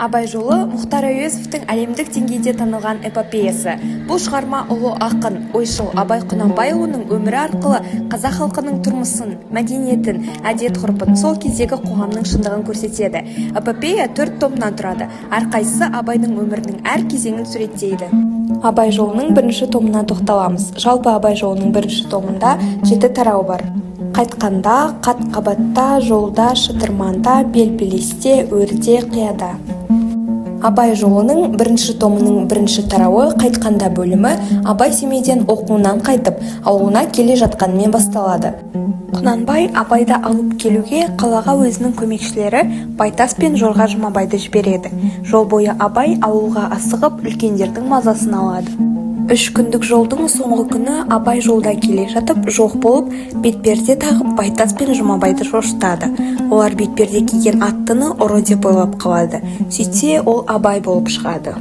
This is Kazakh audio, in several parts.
Абай жолы – Мұхтар Әуезовтің әлемдік деңгейде танылған эпопеясы. Бұл шығарма ұлы ақын, ойшыл Абай Құнанбайұлының өмірі арқылы қазақ халқының тұрмысын, мәдениетін, әдет-ғұрпын, сол кездегі қоғамның шындығын көрсетеді. Эпопея төрт томнан тұрады. Әрқайсысы Абайдың өмірінің әр кезеңін суреттейді. Абай жолының бірінші томына тоқталамыз. Жалпы, Абай жолының бірінші томында жеті тарау бар: Қайтқанда, Қат-қабатта, Жолда, Шытырманда, Бел-белесте, Өрде, Қияда. Абай жолының бірінші томының бірінші тарауы, «Қайтқанда» бөлімі Абай Семейден оқуынан қайтып, ауылына келе жатқанымен басталады. Құнанбай Абайды алып келуге қалаға өзінің көмекшілері Байтас пен Жорға Жұмабайды жібереді. Жол бойы Абай ауылға асығып, үлкендердің мазасын алады. 3 күндік жолдың соңғы күні Абай жолда келе жатып жоқ болып, бетперде тағып, Байтас пен Жұмабайды шошытады. Олар бетперде киген аттыны ұры деп ойлап қалады. Сөйтсе, ол Абай болып шығады.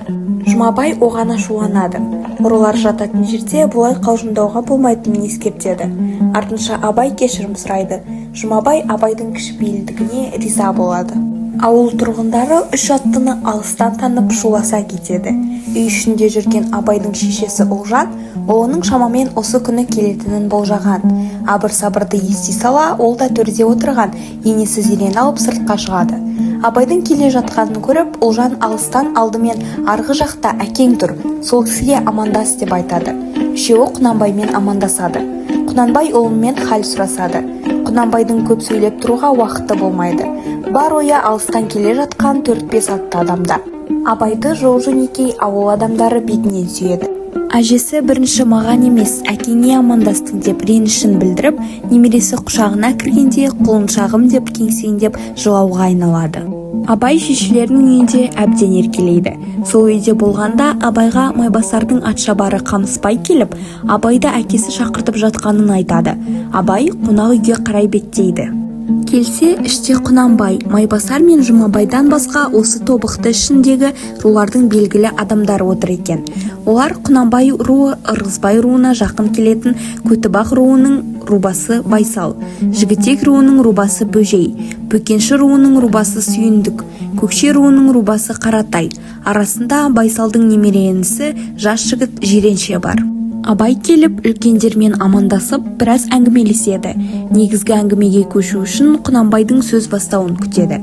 Жұмабай оған ашуланады. Ұрылар жататын жерде бұлай қалжыңдауға болмайтынын ескертеді. Артынша Абай кешірім сұрайды. Жұмабай Абайдың кішіпейілдігіне риза болады. Ауыл тұрғындары үш аттыны алыстан танып, шуласа кетеді. Үй ішінде жүрген Абайдың шешесі Ұлжан ұлының шамамен осы күні келетінін болжаған. Абыр-сабырды ести сала, ол да төрде отырған енесі Зерені алып, сыртқа шығады. Абайдың келе жатқанын көріп, Ұлжан алыстан: «Алдымен арғы жақта әкең тұр, сол кісіге амандас», – деп айтады. Үшеуі Құнанбаймен амандасады. Құнанбай ұлымен хал сұрасады. Құнанбайдың көп сөйлеп тұруға уақыты болмайды. Бар ойы алыстан келе жатқан төрт-бес атты адамда. Абайды жол-жөнекей ауыл адамдары бетінен сүйеді. Әжесі бірінші маған емес, әкеңе амандастың деп ренішін білдіріп, немересі құшағына кіргенде «құлыншағым» деп кеңсеңдеп жылауға айналады. Абай шешелерінің үйінде әбден еркелейді. Сол үйде болғанда Абайға Майбасардың атшабары Қамысбай келіп, Абайды әкесі шақыртып жатқанын айтады. Абай қонақ үйге қарай беттейді. Келсе, іште Құнанбай, Майбасар мен Жұмабайдан басқа осы тобықты ішіндегі рулардың белгілі адамдары отыр екен. Олар: Құнанбай руы Ырғызбай руына жақын келетін Көтібақ руының рубасы Байсал, Жігітек руының рубасы Бөжей, Бөкенші руының рубасы Сүйіндік, Көкше руының рубасы Қаратай. Арасында Байсалдың немере інісі, жас жігіт Жиренше бар. Абай келіп, үлкендермен амандасып, біраз әңгімелеседі. Негізгі әңгімеге көшу үшін Құнанбайдың сөз бастауын күтеді.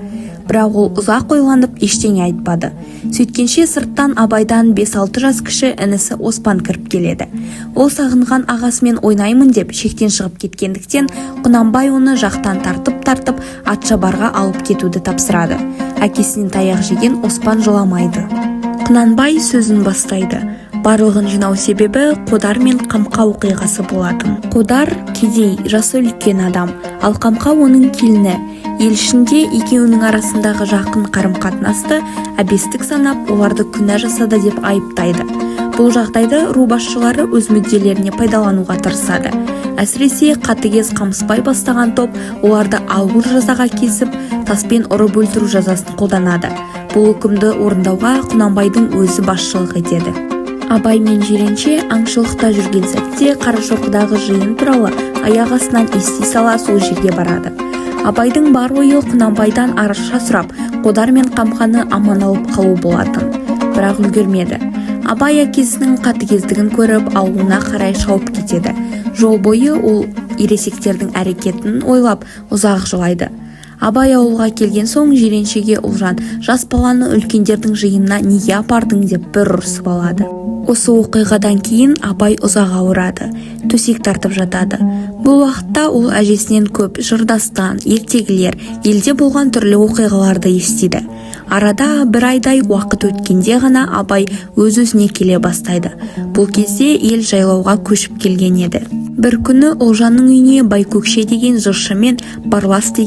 Бірақ ол ұзақ ойланып, ештеңе айтпады. Сөйткенше сырттан Абайдан 5-6 жас кіші інісі Оспан кіріп келеді. Ол сағынған ағасымен ойнаймын деп шектен шығып кеткендіктен, Құнанбай оны жақтан тартып-тартып атшабарға алып кетуді тапсырады. Әкесінен таяқ жеген Оспан жыламайды. Құнанбай сөзін бастайды. Барлығын жинау себебі Қодар мен Қамқа оқиғасы болатын. Қодар – кедей, жасы үлкен адам, ал Қамқа – оның келіні. Ел ішінде екеуінің арасындағы жақын қарым-қатынасты әбестік санап, оларды күнә жасады деп айыптайды. Бұл жағдайды ру басшылары өз мүдделеріне пайдалануға тырысады. Әсіресе қатыгез Қамысбай бастаған топ оларды ауыр жазаға кесіп, таспен ұрып өлтіру жазасын қолданады. Бұл үкімді орындауға Құнанбайдың өзі басшылық етеді. Абай мен Жиренше аңшылықта жүрген сәтте Қарашоқыдағы жиын туралы аяқ астынан ести сала, сол жерге барады. Абайдың бар ойы Құнанбайдан араша сұрап, Қодар мен Қамқаны аман алып қалу болатын. Бірақ үлгермеді. Абай әкесінің қатыгездігін көріп, ауылына қарай шауып кетеді. Жол бойы ол ересектердің әрекетін ойлап, ұзақ жылайды. Абай ауылға келген соң, Жиреншеге Ұлжан «Жас баланы үлкендердің жиынына неге апардың?» деп бір ұрсып алады. Осы оқиғадан кейін Абай ұзақ ауырады, төсек тартып жатады. Бұл уақытта ол әжесінен көп жыр, дастан, ертегілер, елде болған түрлі оқиғаларды естиді. Арада бір айдай уақыт өткенде ғана Абай өз-өзіне келе бастайды. Бұл кезде ел жайлауға көшіп келген еді. Бір күні Ұлжанның үйіне Байкөкше деген жыршы мен Барлас деген